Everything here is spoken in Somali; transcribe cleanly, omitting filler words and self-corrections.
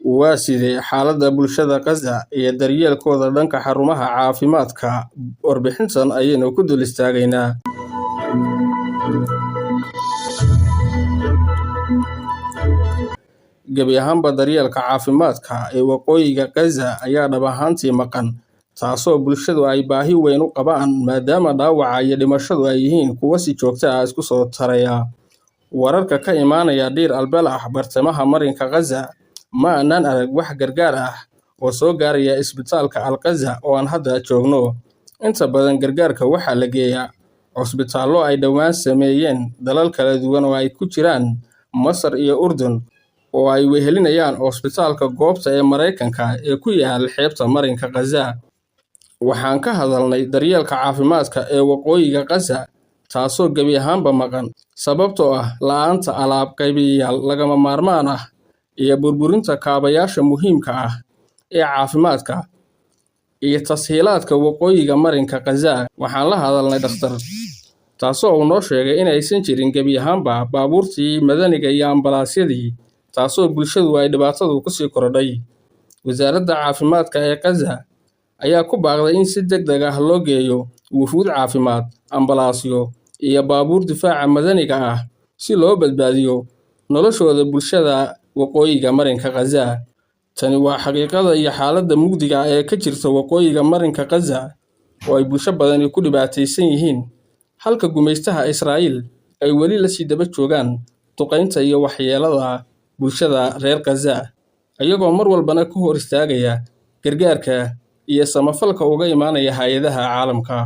Waa sidee xaaladda bulshada Gaza iyo daryeelkooda dhanka xarumaha caafimaadka? Warbixintan ayaynu ku dul istaagaynaa. Gebi ahaanba daryeelka caafimaadka ee waqooyiga Gaza ayaa dhab ahaantii maqan, taasoo bulshadu ay baahi weyn u qabaan maadaama dhaawaca iyo dhimashadu ay yihiin kuwo si joogto ah isku soo taraya. Wararka ka imaanaya Deir al-Balah, bartamaha marinka Gaza, ma aanan arag wax gargaar ah oo soo gaaraya isbitaalka Al-Gaza oo aan hadda joogno. Inta badan gargaarka waxaa la geeyaa cusbitaallo ay dhowaan sameeyeen dalal kala duwan oo ay ku jiraan Masar iyo Urdun, oo ay wehelinayaan cusbitaalka goobta ee Mareykanka ee ku yaal xeebta marinka Gaza. Waxaan ka hadalnay daryeelka caafimaadka ee waqooyiga Gaza, taasoo gebi ahaanba maqan sababtoo ah la'aanta alaab qaybiyeyaal lagama maarmaan ah iyo burburinta kaabayaasha muhiimka ah ee caafimaadka iyo tas-hiilaadka waqooyiga marinka Gaza. Waxaan la hadalnay dhakhtar, taasoo uu noo sheegay in aysan jirin gebi ahaanba baabuurtii madaniga iyo ambalaasyadii, taasoo bulshadu ay dhibaatadu kusii korodhay. Wasaaradda caafimaadka ee Gaza ayaa ku baaqday in si degdeg ah loo geeyo wufuud caafimaad, ambalaasyo iyo baabuur difaaca madaniga ah si loo badbaadiyo noloshooda bulshada waqooyiga marinka Gaza. Tani waa xaqiiqada iyo xaaladda mugdiga ah ee ka jirta waqooyiga marinka Gaza oo ay bulsho badani ku dhibaataysan yihiin, halka gumaystaha Israa'iil ay weli la sii daba joogaan duqeynta iyo waxyeelada bulshada reer Gaza, iyagoo mar walbana ku hor istaagaya gargaarka iyo samafalka uga imaanaya hay'adaha caalamka.